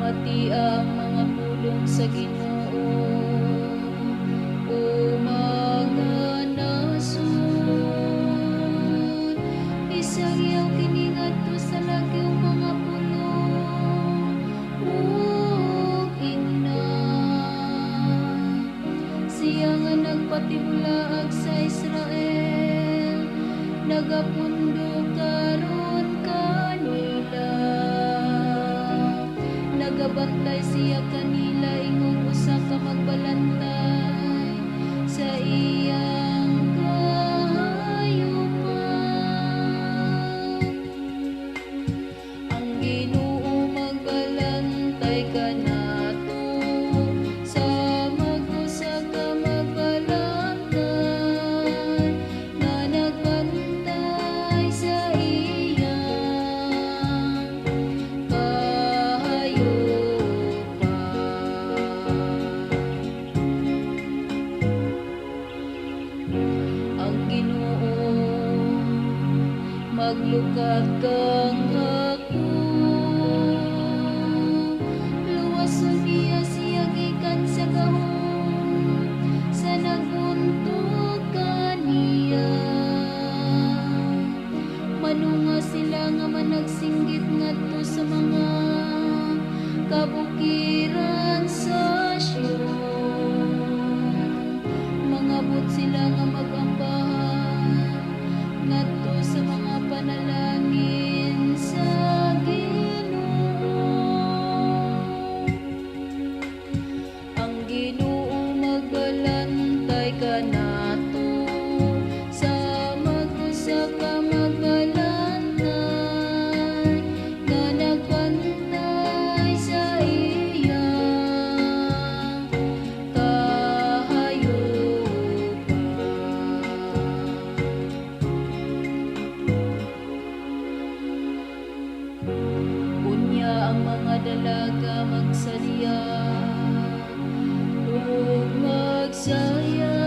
Pamatia ang mga pulong sa Ginoo, o mga nasod. Isagyaw kini ngadto sa lagyo, mga pulong ug ingna. Siya nga nagpatibulaag sa Israel, nagapundo karon kanila. Nagabantay siya kanila ingon usa ka magbalantay sa iyang kahayupan. Ang Ginoo magbalantay kanato samag usa ka magbalantay nga nagbantay sa iyang kahayupan. Ang Ginoo maglukat kang ako. Luwason niya siya gikan sa gahom sa naguntog kaniya. Manunga sila nga managsinggit ngadto sa mga kabukiran sa Sion. Mangabot sila nga magambahan ngadto sa mga panalangin sa Ginoo. Ang Ginoo magbalantay kanato samag usa ka magbalantay nga nagbantay sa iyang kahayupan. Unya ang mga dalaga magsadya ug magsayaw.